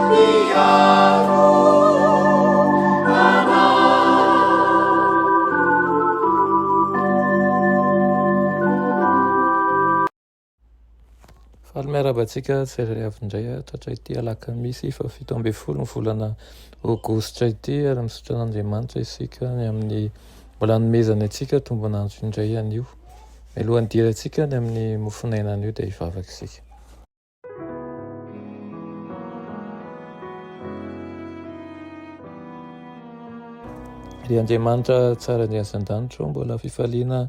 Mpiaro anay. Faly miarahaba antsika tsirairay avy indray tratra ity alakamisy faha 17 ny volana aogositra ity ary misaotra an'Andriamanitra isika ny amin'ny mbola hanomezany antsika tombon'andro indray anio. Mialohan'ny hidirantsika ny amin'ny mofon'aina anio dia hivavaka isika. Ry Andriamanitra tsara indrindra any an-danitra ô, mbola fifaliana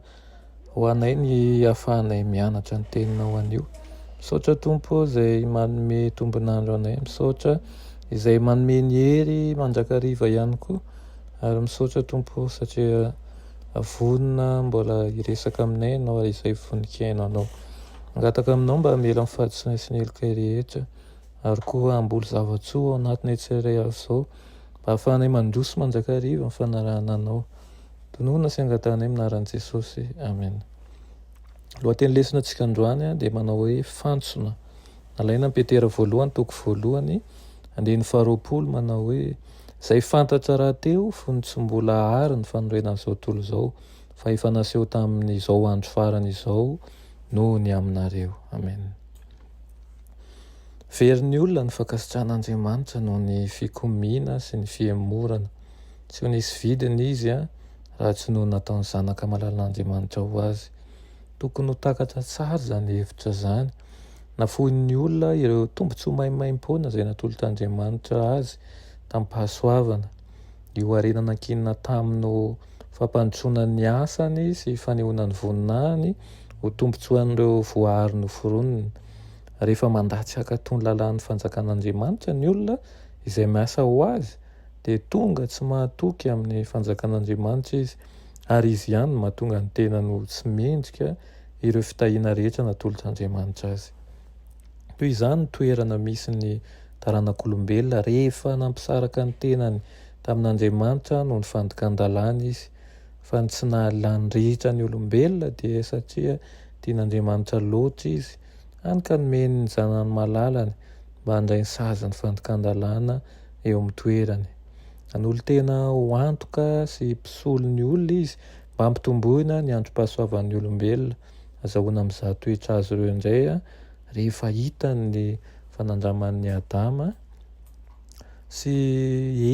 ho anay ny ahafahanay mianatra ny teninao anio. Misaotra Tompo ô izay manome tombon'andro anay, misaotra izay manome ny hery mandrakariva ihany koa, ary misaotra Tompo ô satria vonona mbola hiresaka aminay ianao ary izay vonon-kihaino anao. Mangataka aminao mba hamela ny fahadisoanay sy ny helokay rehetra ary koa hamboly zava-tsoa ao anatinay tsirairay avy izao mba hahafahanay mandroso mandrakariva amin'ny fanarahana Anao. Tononina sy angatahanay amin'ny anaran'i Jesosy. Amena. Lohateny lesona antsika androany dia manao hoe fantsona. Nalaina amin'i Petera voalohany toko voalohany andininy faharoapolo manao hoe izay fantatra rahateo fony tsy mbola àry ny fanorenan'izao tontolo izao fa efa naseho tamin'izao andro farany izao noho ny aminareo. Amen. Verin'ny olona ny fankasitrahan'Andriamanitra noho ny fikomiana sy ny fihemorana. Tsy ho nisy vidiny izy raha tsy noho nataon'ny Zanaka malalan'Andriamanitra ho azy. Tokony ho takatra tsara izany hevitra izany. Nafoin'ny olona ireo tombontsoa maimaimpoana izay natolotr'Andriamanitra azy tamim-pahasoavana. Io harena nankinina taminy ho fampandrosoana ny asany sy fanehoana ny voninahiny ho tombontsoan'ireo voahary noforoniny. Rehefa mandà tsy hankatò ny lalàn'ny Fanjakan'Andriamanitra ny olona izay miasa ho azy, dia tonga tsy mahatoky amin'ny Fanjakan'Andriamanitra izy, ary izy ihany no mahatonga ny tenany ho tsy mendrika ireo fitahiana rehetra natolotr'Andriamanitra azy. Toy izany ny toerana misy ny taranak'olombelona rehefa nampisaraka ny tenany tamin'Andriamanitra noho ny fandikan-dalàna izy. Fa ny tsy nahalany rehetra ny olombelona dia satria tian'Andriamanitra loatra izy, hany ka nomeny ny Zanany malalany mba handray ny sazin'ny fandikan-dalàna eo amin'ny toerany. Nanolo-tena ho antoka sy mpisolo ny olona izy mba hampitomboina ny androm-pahasoavan'ny olombelona, azahoana mizaha toetra azy ireo indray rehefa hitany ny fanandraman'i Adama sy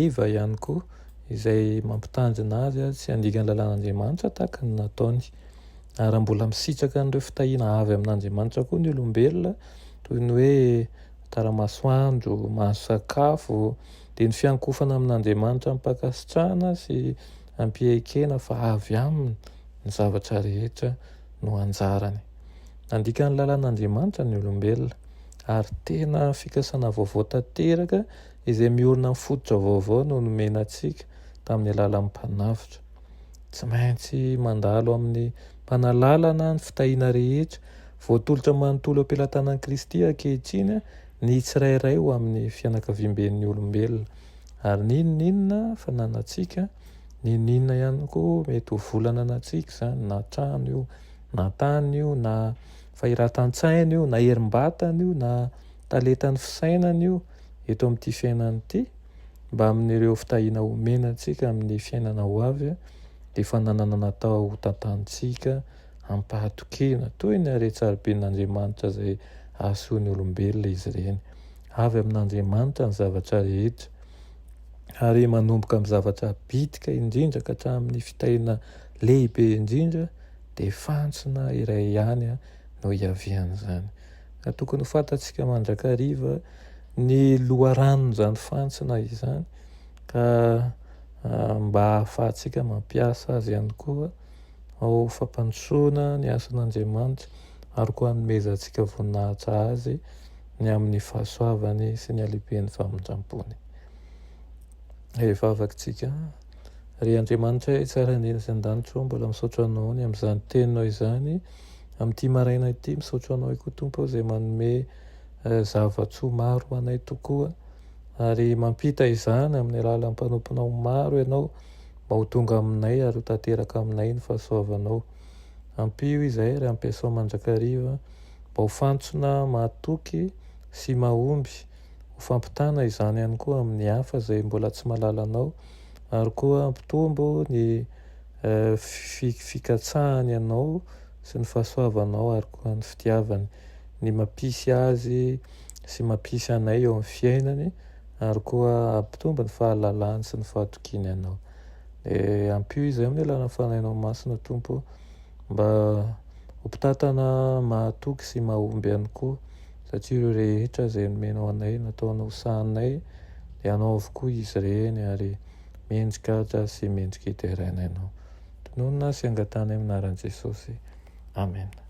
Eva ihany koa izay mampitandrina azy tsy handika ny lalàn'Andriamanitra tahaka ny nataony. Ary raha mbola misitraka an'ireo fitahiana avy amin'Andriamanitra koa ny olombelona, toy ny hoe tara-masoandro, mahazo sakafo, dia ny fiankofana amin'Andriamanitra amim-pankasitrahana sy ampihaikena fa avy aminy ny zavatra rehetra no anjarany. Nandika ny lalàn'Andriamanitra ny olombelona, ary tena fikasana vaovao tanteraka izay miorina amin'ny fototra vaovao no nomena antsika tamin'ny alalan'ny Mpanavotra. Tsy maintsy mandalo amin'ny mpanalalana ny fitahiana rehetra voatolotra manontolo eo am-pelatanan'i Kristy ankehitriny ny tsirairay ho amin'ny fianakaviamben'ny olombelona. Ary n'inon'inona fananantsika, n'inon'inona ihany koa mety ho vola ananantsika izany, na trano io, na tany io, na fahiratan-tsaina io, na herim-batana io, na talentan'ny fisainana io, eto amin'ity fiainana ity, mba amin'ireo fitahiana omena antsika amin'ny fiainana ho avy, dia fananana natao ho tantanintsika amim-pahatokiana, toy ny haren-tsarobin'Andriamanitra izay hahasoa ny olombelona izy ireny. Avy amin'Andriamanitra ny zavatra rehetra, ary manomboka amin'ny zavatra bitika indrindra ka hatramin'ny fitahiana lehibe indrindra, dia fantsona iray ihany no hiavian'izany. Ka tokony ho fantatsika mandrakariva ny loharanon'izany fantsona izany ka mba hahafahantsika mampiasa azy ihany koa ao fampandrosoana ny asan'Andriamanitra ary koa hanomezantsika voninahitra azy ny amin'ny fahasoavany sy ny halehiben'ny famindrampony. Hivavaka isika. Ry Andriamanitra tsara indrindra izay an-danitra ô, mbola misaotra Anao ny amin'izany teninao izany amin'ity maraina ity. Misaotra Anao koa Tompo izay manome zava-tsoa maro ho anay tokoa ary mampita izany amin'ny alalan'ny mpanomponao maro Ianao mba ho tonga aminay ary ho tanteraka aminay ny fahasoavanao. Ampio izahay ary ampiasao mandrakariva mba ho fantsona mahatoky sy mahomby. Ho fampitana izany ihany koa amin'ny hafa izay mbola tsy mahalala Anao ary koa hampitombo ny fikatsahany Anao sy ny fahasoavanao ary koa ny fitiavany, ny mampisy azy sy mampisy anay eo amin'ny fiainany ary koa hampitombo ny fahalalany sy ny fahatokiany Anao. Dia ampio izay amin'ny alalan'ny Fanahinao Masina Tompo mba ho mpitantana mahatoky sy mahomby ihany koa satria ireo rehetra izay nomenao anay nataonao ho sahaninay dia anao avokoa izy ireny ary mendrika haja sy mendrika hideraina ianao. Tononina sy angatahana amin'ny anaran'i Jesosy. Amena.